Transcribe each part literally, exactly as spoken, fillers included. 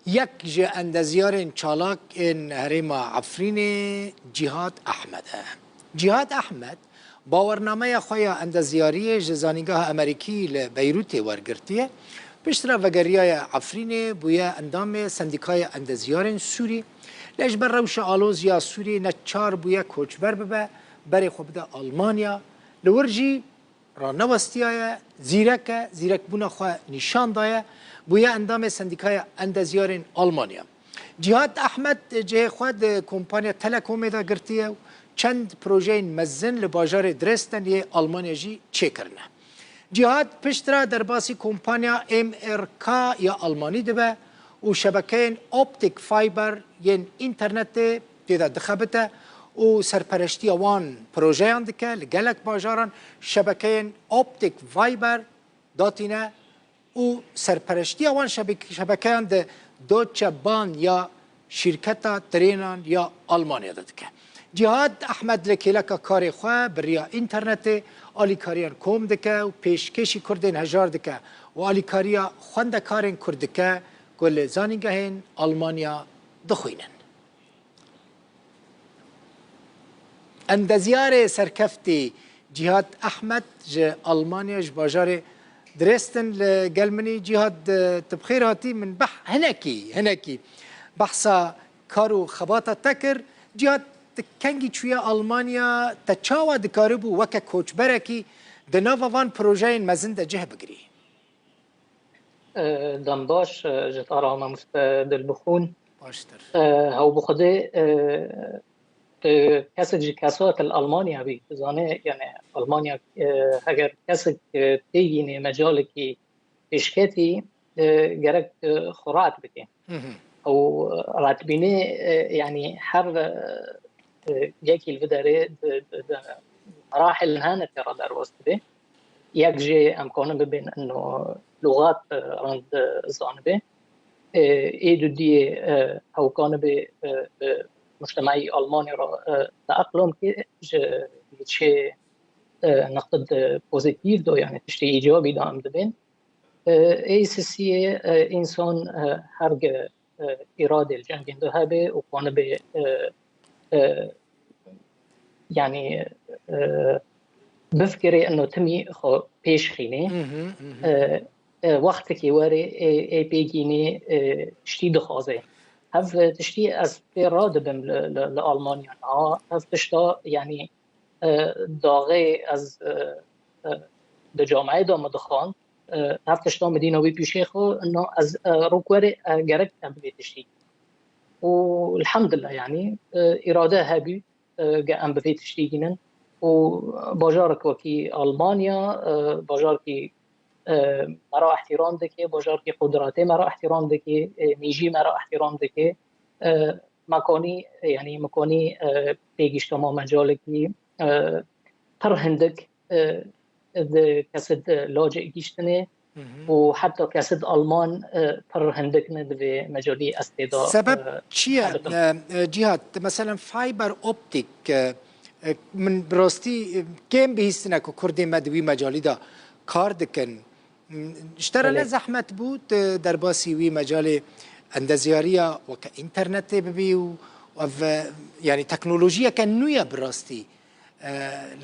Yek ji endezyarên çalak ên herêma Efrînê Cîhad Ehmed e. Cîhad Ehmed bawernameya xwe ya endeziyariyê ji Zanîngeha Amerîkî li Beyrûtê wergirtiye. Piştre vegeriyaye Efrînê, bûye endamê Sendîkaya Endezyarên Sûrî. Lê ji ber rewşa aloz ya Sûrî neçar bûye koçber bibe, berê xwe bide Almanya. Li wir jî ranewestiyaye, zîrek e, zîrekbûna xwe nîşan daye, bûye endamê Sendîkaya Endezyarên Almanya. Cîhad Ehmed cihê xwe di kompanya Telekomê de girtiye û çend projeyên mezin li bajarê Dresden yê Almanya jî çêkirine. Cîhad piştre derbasî kompanya M R K ya Almanî dibe û şebekeyên optik fiber yên înternetê tê de dixebite û serpereştiya wan projeyan dike. Li gelek bajaran şebekeyên optik fiber datîne û serpereştiya wan şebek-, şebekeyan di Deutsche Bahn ya şîrketa trênan ya Almanya de dike. Cîhad Ehmed li kêleka karê xwe bi riya înternetê alîkariyan kom dike û pêşkêşî Kurdên hejar dike û alîkariya xwendekarên Kurd dike ku li zanîngehên Almanya dixwînin. Endezyarê serkeftî Cîhad Ehmed ji Almanya, ji bajarê Dresden li gel min î. Cîhad, tu bi xêr hatî. Min beh-, hinekî, hinekî behsa kar û xebata te kir. Cîhad, tu kengî çûye Almanya, te çawa dikaribû weke koçberekî di nava van projeyên mezin de cih bigirî? E, dem baş, e, ji te re mamoste Dilbixûn. Baştir. E, hew bi Xwedê, e, tu kesek ji kesat li Almanya bî. Tu zanî, yani Almanya, e, heger kesek, e, têgînê mecalekî pêşketî, e, gerek, e, xwe rahat bike. Hı hı. Ew, e, rahatbînê, e, yani her, e, e, yekî li vê derê di, di, di merahil hene tê re derbas dibe. Yek jê em kanin bibên ino lûxat, e, rind, e, zanibe. E, ê dudiyê, e, ew kanibe, e, bi mujtemeyî Almanî re, e, teeqlom ke ji çê, e, niqid, e, pozîtîf do, yani tiştê îcabî de em dibên. E, ê sisiyê, e, însan, e, her gi, e, îradê li cem gêndo hebe û kanibe, e, e, yani, e, bifikirê ino timî xwe pêş xînê. Hı hı, hı hı. E, e, wextekî were ê, ê pêgînê, e, tiştî dixwaze. Hev tiştî ez pê radibim li, li, li Almanya niha. Hev tişta, yani, e, daxê ez, e, e, di cameyê de min dixwand. E, hev tişta min dîna wî pîşê xwe, na ez, e, rok were, e, gerek em bi vê tiştî. Û elhamdulillah, yani, e, îrade hebû, e, ge em bi vê tiştî gînin. Û bajarek wekî Almanya, e, bajarekî, e, me re ihtîram dike, bajarekî qudretê me re ihtîram dike, e, mîjî me re ihtîram dike. E, me kanî, yani me kanî, e, pêgîşta me mecalekî, e, pir hindik, e, di kesid lacê gihîştinê Hı hı. û heta kesid Alman, e, pir hindik ne di vê mecalî ez tê de, Sebep e, çi ye? herdim. E, e, Cîhad, tu meselen fiber optik, e, e, min bi rastî, e, kêm bihîstine ku Kurdê me di wî mecalî de kar dikin. M, Ji te re ne Belê. zehmet bû tu derbasî wî mecalê endeziyariya weke înternetê bibî û ev, e, yani teknolojiyeke nû ye bi rastî. E,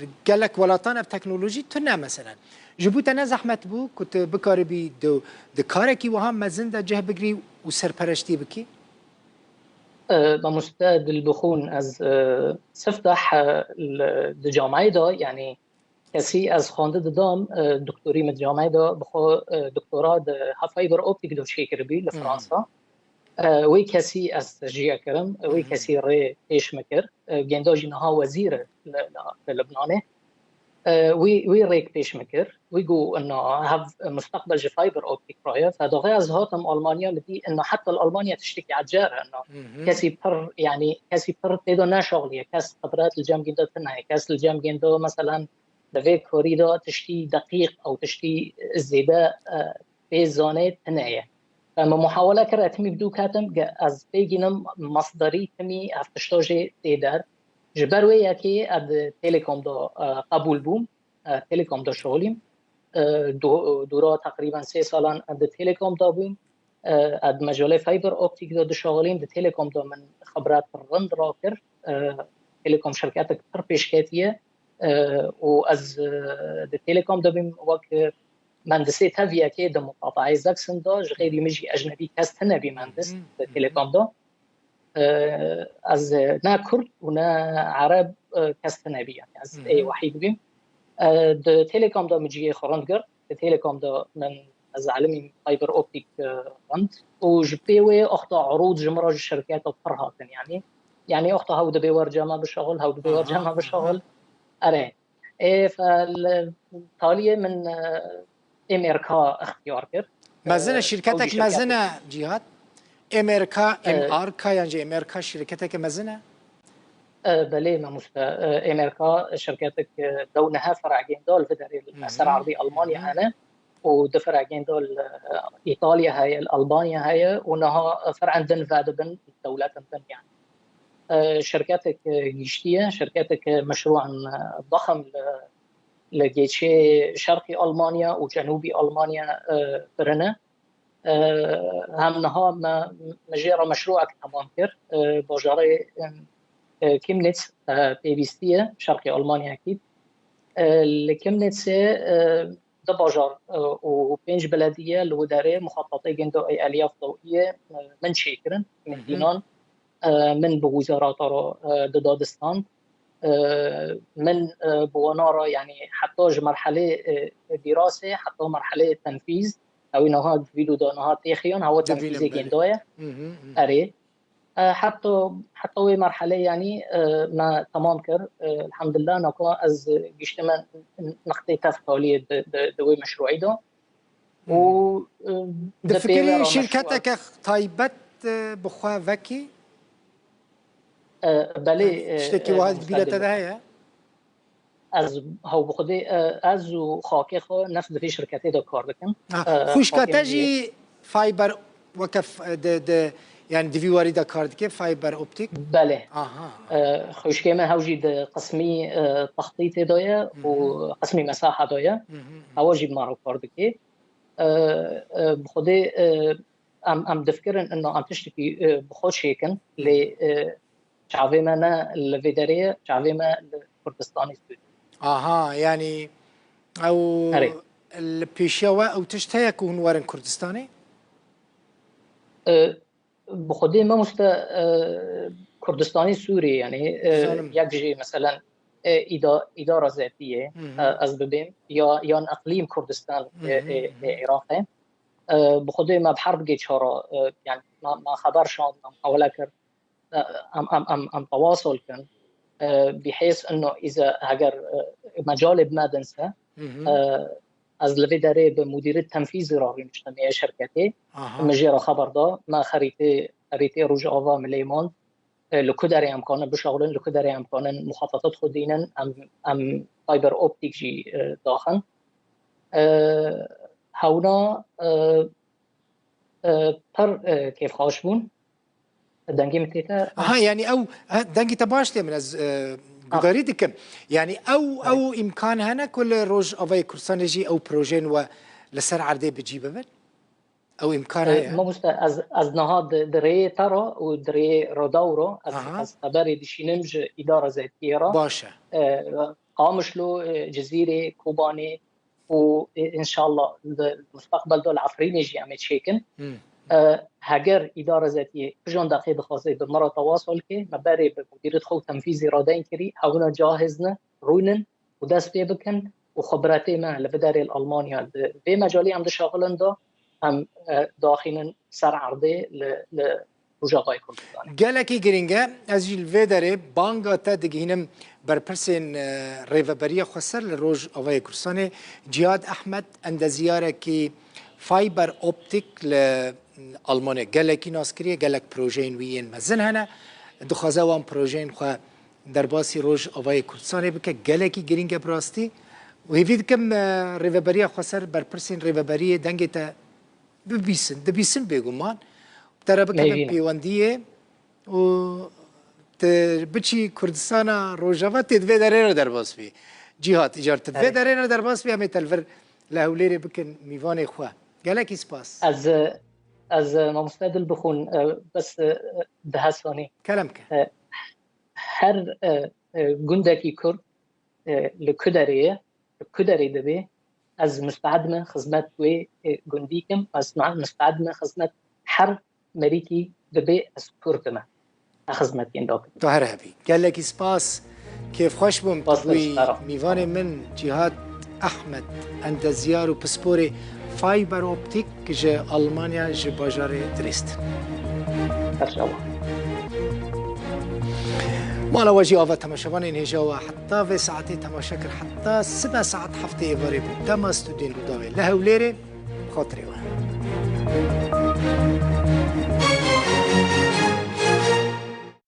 li gelek welatan ev teknolojî tune meselen. Ji bo te ne zehmet bû ku tu bikaribî di, di karekî wiha mezin de cih bigirî û serpereştî bikî? E, mamoste Dilbixûn, ez, e, siftah, e, li, di cameyê de, yani kesî ez xwendin didam, e, doktorî min di cameyê de bi xwe, e, doktora di fiber optik de çêkiribî li Hı hı. Fransa. E, wê kesî ez tejriya kirim, wê Hı hı. kesî rê pêş min kir. E, gênda jî niha wezîr e li, li, li Libnanê. E, wî, wî rêk pêş min kir. Wî got, ina hev mustaqbel ji fiber optik re ye. Fedaxê ez hatim Almanya, li dî ina heta li Almanya tiştekî ecêb e. Ina Hı hı. kesî pir, yani kesî pir tê de neşaxliye. Kes xibret li cem gênda tune ye. Kes li cem gênda, meselen, di vê karî de tiştî deqîq ew tiştî zêde, e, pê zanê tune ye. Em muhawele kir, ez timî bi dû ketim, ge ez pêgînim masderî timî ev tişta jê tê der. Ji ber wê yekê ez di Telekom de, e, qebûl bûm. E, Telekom de şixulîm. E, do-, dûra teqrîben sê salan ez di Telekom de bûm. E, ez di mecalê fiber optîk de dişaxilîm, di Telecom de min xibret rind rakir. E, Telecom şirketek pir pêşketî ye. E, û ez, e, di Telecom de bîm wek, e, mendisê teviyekê di muqatayê Zaxxon de, ji xêrî min jî ecnebî kes tine bî mendis di Telecom de. E, ez, e, ne Kurd û ne Ereb, e, kes tine bî. Yani ez ê wehîd bîm. E, di Telecom de min cihê xwe rind girt. Di Telecom de min, ez elimîm fiber optîk, e, rind. Û ji pê wê wexta erûd ji min re ji şirketa pir hatin. Yani, yani wexta hew dibê wer cema bişaxil, hew dibê wer cema bişaxil. Erê. Ê, fe-, li, taliyê min, e, M R K ixtiyar kir. Mezin e, E, şirketek ew jî mezin e, şirketek Cihat? M R K, E, M R K yan jî M R K şirketeke mezin e? E, belê, mamoste. E, M R K şirketek, e, dew nehe feragên da li vê derê li ser erdê Almanya hene û du feragên da li, e, Îtalya heye, li Albanya heye û niha, e, fer'en din vedibin dewletin din yani. E, şirketek, e, giştî ye, şirketek, e, meşrûan, e, dixim li, li geçê şerqî Almanya û cenûbî Almanya, e, birine. E, hem niha me, me jê re meşrûek temam kir. E, bajarê, e, Chemnitz, e, pêvîstî ye, şerqî Almanya ekîd. E, li Chemnitzê, e, du bajar, e, û pênc belediye li wê derê muxatatê gendo ey eliyaf dawiyê, e, min çêkirin, min dînan, e, min bi wizarata re, e, dida distan. E, min, e, bi wana re, yani heta ji merhelê, e, dîrasê, heta merhelê tenfîz, ew ê niha vî du da niha têxiyan, hewa tenfîzê gendo ye. Erê. E, heta, heta wê merhelê, yani, e, me temam kir. E, elhamdulillah, naka ez giştime niqtê tev taliyê di, di, di wê meşrûî de. Û, e, di pê fikirî şîrketeke taybet, e, bi xwe vekî? E, belê, e, tiştekî wiha di bîra te de heye? Ez, hew bi xwedê, e, ez û xakê xwe nef di vê şirketê de kar dikim. Ha, e, xwişka te jî fiber weke f-, de, de, yani di vî warî de kar dike, fiber optik? Belê. Aha. E, xwişkê me hew jî di qismî, e, textîtê de ye û qismî mesaha de ye. Hewa jî bi me re kar dike. E, e, bi xwedê, e, em, em difikirin ino em tiştekî, e, bi xwe çêkin, lê, e, çavê me ne li vê derê ye, çavê me li Kurdistanê Sûrî. Aha, yani ew li pêşiya we ew tişt heye ku hûn werin Kurdistanê? E, bi xwedê mamoste, e, Kurdistanê Sûrî, yani, e, yek jî meselen, e, îda-, îdara zetî ye, e, ez bibêm, ya, yan eqlîm Kurdistan, e, e, e, Iraqê. E, bi xwedê me bi her digê çara, e, yani me, me xeber şand, me muhawele kir, e, em, em, em, em tewasol kin. E, bihês ino îze heger, e, mecalê bi me din se, e, ez li vê derê bi mudîrê tenfîzî re rûniştim ê şirketê. Aha. Min jê re xeber da, me xerîtê, xerîtê Rojava milê mand. E, li ku derê em kanin bişexulin, li ku derê em kanin muxatatat xwe dînin, em, em fiber optik jî, e, daxin. E, hewna, e, e, pir, e, kêfxweş bûn. Dengê min tê te? Aha, yani ew, ha, dengê te baş tê min, ez, e, guhdarî dikim. Yani ew, ew îmkan hene ku li Rojavayê Kurdistanê jî ew projeyên we li ser erdê bi cî bibin? Ew îmkan heye? E, mamoste, ez, ez niha di, di rêyê te re û di rêyê Rodaw re, ez, aha, ez xeberê dişînim ji îdara zetiyê re. Baş e. E, Qamişlo, e, Cizîrê, Kobanê û, e, înşallah di mustaqbel de li Efrînê jî em ê çêkin. Hmm. E, heger îdara zetiyê kijan deqê dixwaze bi min re tewasol ke, me berê bi mudîrêt xwe û tenfîzî re deyn kirî, hewna cahiz ne, rûnin û dest pê bikin û xibretê me li vê derê li Almanya di vê mecalê em dişaxilin de em, e, daxînin ser erdê li, li Rojavayê Kurdistanê. Gelekî girîng e. Ez jî li vê derê banga te digihînim berpirsên, e, Rêveberiya Xweser li Rojavayê Kurdistanê. Cihad Ehmed, endeziyarekî fiber optik li Almanya gelekî nas kiriye, gelek projeyên wî yên mezin hene. Dixwaze wan projeyên xwe derbasî Rojavayê Kurdistanê bike, gelekî girîng e bi rastî. Û hêvî dikim, e, Rêveberiya Xweser, berpirsên Rêveberiyê dengê te bibîsin, dibîsin bêguman. Te re bikevin pêwendiyê û tu biçî Kurdistana Rojava, tê di vê derê re derbas bî. Cîhat, îcar tu di vê derê re derbas bî, em ê te li vir li Hewlêrê bikin mîvanê xwe. Gelekî spas. Ez, e, Ez, e, mamoste dil bixwin, e, bes, e, dehe sanî. Kelem ke. E, her, e, e, gundekî Kurd, e, li ku derê ye, li ku derê dibe, ez misteed me xizmet wê, e, gundî kim, ez ma-, misteed me xizmet her merîkî dibe ez Kurd me. Ez xizmetên da bikim. Tu her hebî. Gelekî spas. Kêfxweş bûm. Spas, Tu bûyî spas. Mîvanê min Cîhad Ehmed, endezyar û pisporê Fiber Optik ji Almanya, ji bajarê Dresden. Her şewa. Mala we jî ava temaşevanên hêja we heta vê saetê temaşe kir, heta sibe saet heftê êvarê bû. Dema stûdyoyên Rûdawê li Hewlêrê, bi xatirê we.